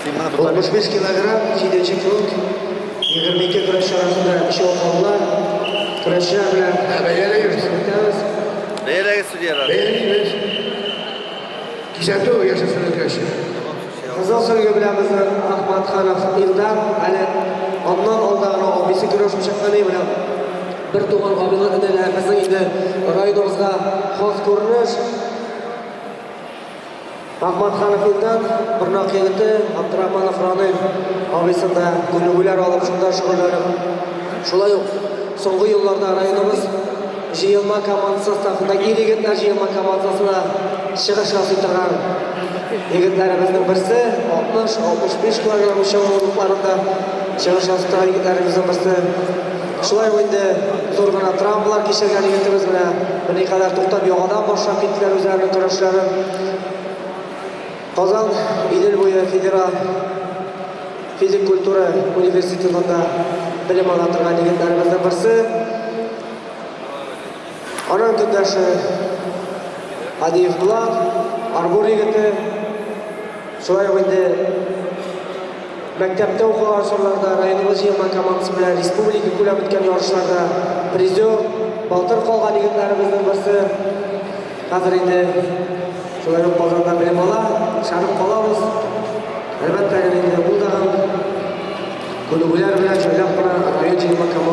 Син моны бота бир. 65 килограмм, җиденче круг, 22 көрәшче арасында өчәү калдылар. Көрәшчеләр белән Ә, бәяләйбез. үтәбез. Бәяләгез судьялар. Бәяләйбез. Кисәтү яшәсен көрәшче. Кызыл сөлге белән безнең Ахматханов Илдар, әле аннан алда гына абыйсы көрәшеп чыккан иде. Менә бер туган абыйлар энеләр безнең инде районыбызга хас күренеш. Ахматханов Илдар, Борнак егете, Абдрахманов Ранил абыйсын да күнегүләр алып шунда шөгыльләнеп. Шулай ук соңгы елларда районыбыз җыелма командасы составында ир-егетләр җыелма командасына чыгыш ясый торган егетләребезнең берсе, 60-65 килограмм үлчәү авырлыкларында чыгыш ясый торган егетләребезнең берсе. Шулай ук инде зур гына травмалар кичергән егетебез менә берникадәр туктап яңадан башлап киттеләр үзләренең көрәшләрен. Казан Идел буе федераль физик культура университетында белем ала торган егетләребезнең берсе. Аның көндәше Адиев Булат, Арбур егете. Шулай ук инде мәктәптә укыган чорларда районыбыз җыелма командасы белән республика күләм үткән ярышларда призер, батыр калган егетләребезнең берсе. Хәзер инде шулай ук Казанда белем ала, ышанып калабыз. Әлбәттә, инде ул да күнегүләр белән җайлап кына район җыелма командасы.